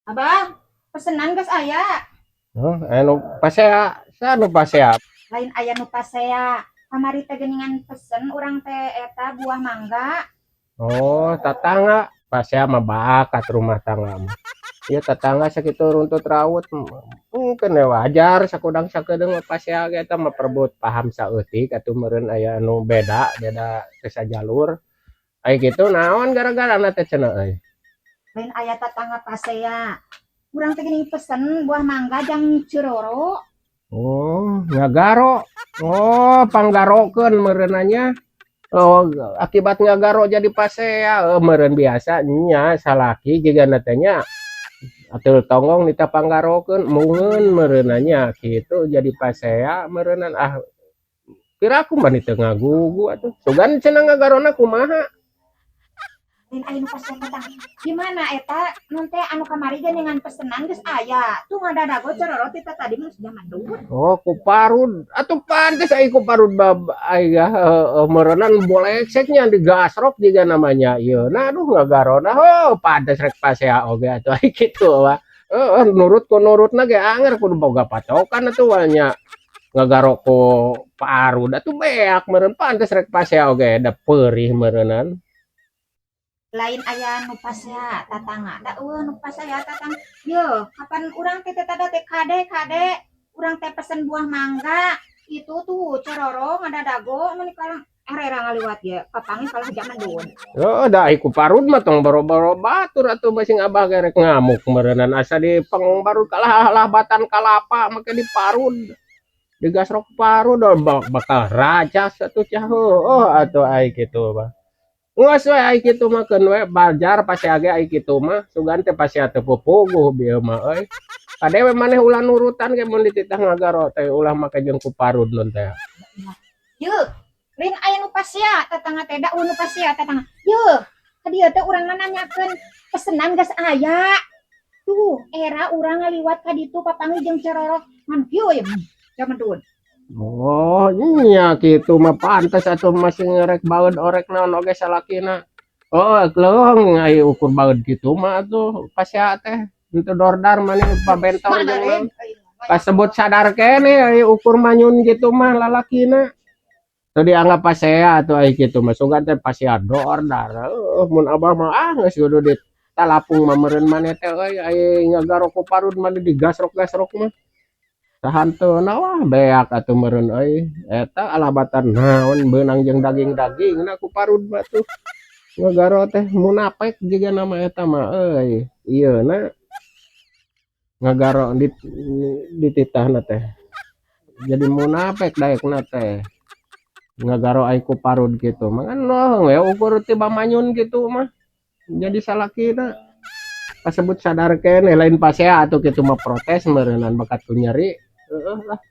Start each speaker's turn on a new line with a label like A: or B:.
A: Abah, pesenan geus aya.
B: Oh, anu pasea, anu pasea?
A: Lain aya nu pasea. Kamari teh geuningan pesen urang teh eta buah mangga.
B: Oh, tatangga. Pasea mah bakat rumah tangga mah. Ieu tatangga sakitu runtut raut, mungkin ya wajar sakudang sakedeung mah pasea ge eta mah perebut paham saeutik atuh meureun aya anu beda, beda teu sajalur. Aya kitu naon gara-garana teh cenah euy?
A: Lain aya tatangga pasea. Urang teh geuning pesen buah mangga jang Ceroro.
B: Oh, ngagaro. Oh, panggarokeun meureun nya. Oh, akibat ngagaro jadi pasea, meureun biasa nya salaki jigana teh nya. Ateul tonggong nita panggarokeun mungeun meureun nya kitu jadi pasea meureunan ah. Piraku mah teu ngagugu atuh. Sugan cenah ngagarona kumaha?
A: Lain aya nu pasea, tatangga. Gimana eta nun teh anu kamari geuningan pesenan geus aya. Tuh ngadadago Ceroro ti tadi mah geus zaman duhur.
B: Oh, ku parud. Atuh pantes ai ku parud bab ai heueuh meureunan boleksek nya digasrok jiga namanya ieu. Nah, aduh ngagarona heuh pantes rek pasea oge atuh ai kitu mah. Heeh, nurut ku nurutna ge anger kudu boga patokan atuh nya. Ngagaro ku parud atuh beak meureun pantes rek pasea oge da peurih meureunan.
A: Lain aya nu pasea, tatangga, da euweuh nu pasea, tatangga. Yeuh, kapan urang teh teh teh kade kade urang teh pesen buah mangga. Itu tuh Ceroro ngadadago meuni kalang arera ngaliwat ge papanggih kalah zaman duun.
B: Oh, da ai ku parud mah tong boro-boro batur atuh masing abah ge rek ngamuk meureunan asa di pangbarud kalah labatan kalapa make diparud. Digasrok parud bakal rajas atuh cah heueuh atuh ai kitu mah. Geus we ai kitu mah keun we bajar pasea ge ai kitu mah sugan teh pasea teu pupuguh bieu mah euy. Kade we maneh ulah nurutan ge mun dititah ngagaro teh ulah make jeung ku parud nun teh.
A: Yeuh, lain aya nu pasea, tatangga teh, da euweuh nu pasea, tatangga. Yeuh, ka dieu teh urang mah nanyakeun pesenan geus aya. Tuh, era urang ngaliwat ka ditu papanggih jeung Ceroro ngan kieu we zaman duun.
B: Oh, nya kitu mah pantes atuh masih ngerek baeud orek naon oge salakina. Oh, leuweung ai ukur baeud kitu mah atuh pasea teh henteu dordar maneh pabentor jeung naon. Kasebut sadar keneh ai ukur manyun kitu mah lalakina. Teu dianggap pasea atuh ai kitu mah sugan teh pasea dordar. Heueuh mun abah mah ah geus kudu ditalapung mah meureun maneh teh euy ai ngagaro ku parud mah digasrok-gasrok mah. Sahanteuna wah beak atuh meureun euy eta alabatan naon beunang jeung daging-dagingna ku parud mah tuh. Ngagaro teh munafik jigana mah eta mah euy. Ieuna ngagaro dititahna teh. Jadi munafik daekna teh. Ngagaro ai ku parud kitu mah kan leuweung we ukur tiba manyun kitu mah. Jadi salakina kasebut sadar keneh lain pasea atuh kitu mah protes meureunan bakat ku nyeri. Heueuh lah.